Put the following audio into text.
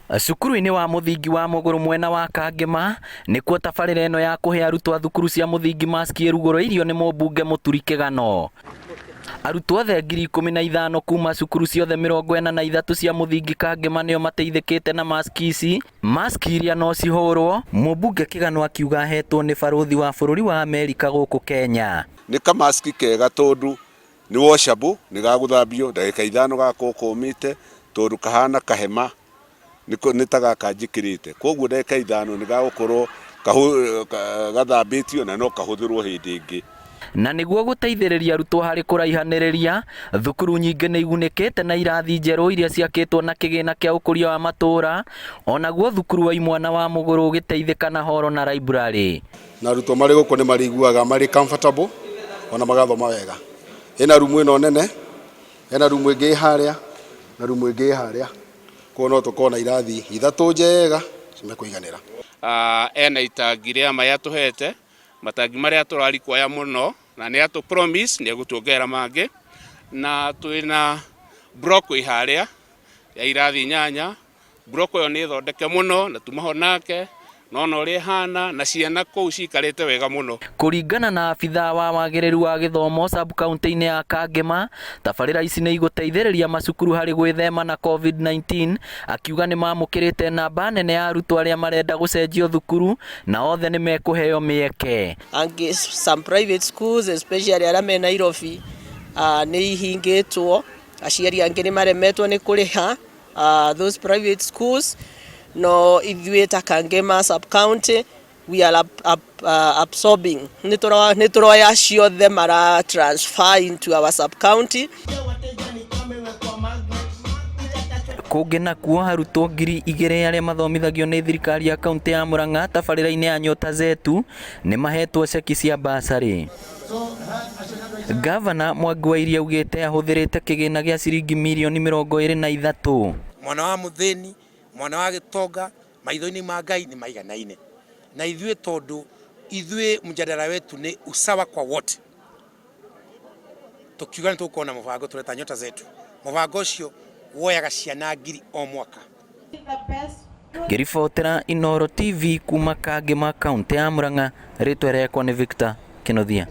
Cukuru-inĩ wa mũthingi wa Mũgũrũ mwena wa Kangema nĩkuo tabarĩra ĩno ya kũhe arutwo a thukuru cia mũthingi maski ĩrugũrĩirio nĩ mũmbunge Mũturi Kĩgano. Arutwo othe 15,000 kuma cukuru ciothe 43 cia mũthingi Kangema nĩo mateithĩkĩte na maski ici, maski iria no cihũrwo, mũmbunge Kĩgano akiuga ahetwo nĩ barũthi wa bũrũri wa Amerika gũkũ Kenya. Nĩ kamaski kega tondũ nĩ washable, nĩ gagũthambio ndagĩka ithano gakorwo komĩte tondũ kahana kahema nĩ ta gaka njĩkĩrĩte, koguo ndagĩka ithano nĩ gagũkorwo gathambĩtio na no kahũthĩrwo hĩndĩ ĩngĩ. Na nĩguo gũteithĩrĩria arutwo harĩ kũraihanĩrĩria, thukuru nyingĩ nĩ igunĩkĩte na irathi njerũ iria ciakĩtwo na kĩgĩna kĩa ũkũria wa matũũra, onaguo thukuru wa imwana wa Mũgũrũ ũgĩteithĩka na horo na library. Na arutwo marĩ gũkũ nĩ marĩiguaga marĩ comfortable ona magathoma wega. Ĩna rumu ĩno nene, hena rumu ĩngĩ ĩ harĩa na rumu ĩngĩ ĩ harĩa, koguo no tũkorwo na irathi ithatũ njega cimekũiganĩra. Ena itangi rĩa maĩ atũhete, matangi marĩa tũra require mũno na nĩ atũ promise nĩ egũtuongerera mangĩ, na twĩna block ĩ harĩa ya irathi inyanya. Block ĩyo nĩ thondeke mũno na tuma ho nake nona ũrĩa ĩhana na ciana kũu cikarĩte wega mũno. Kũringana na abithaa wa wagĩrĩru wa gĩthomo sub-kauntĩ-inĩ ya Kangema, tabarĩra ici nĩ igũteithĩrĩria macukuru harĩ gwĩthema na Covid-19, akiuga nĩ mamũkĩrĩte namba nene ya arutwo arĩa marenda gũcenjio thukuru na othe nĩ mekũheo mĩeke. Angĩ some private schools especially arĩa me Nairobi nĩ ihingĩtwo, aciari angĩ nĩ maremetwo nĩ kũrĩha those private schools no ithuĩ ta Kangema sub county we are up, up, absorbing nĩ tũroya ciothe mara transfer into our sub county. Kũngĩ nakuo arutwo 2,000 arĩa mathomithagio nĩ thirikari ya kaunti ya Murang'a tabarĩra-inĩ ya Nyota Zetu nĩ mahetwo ceki cia basarĩ. Gavana Mwangi wa Iria augĩte ahũthĩrĩte kĩgĩna gĩa ciringi mirioni 23. Mwana wa mũthĩni, mwana wa gĩtonga, maitho-inĩ ma Ngai nĩ maiganaine. Na ithuĩ tondũ ithuĩ mjadala wetu nĩ usawa kwa wote, tũkiuga nĩ tũgũkorwo na mũbango tũreta Nyota Zetu. Mũbango ũcio woyaga ciana ngiri o mwaka. Ngĩribotera Inooro TV kuma Kangema, kaũntĩ ya Murang'a, rĩtwa rĩakwa nĩ Victor Kĩnuthia.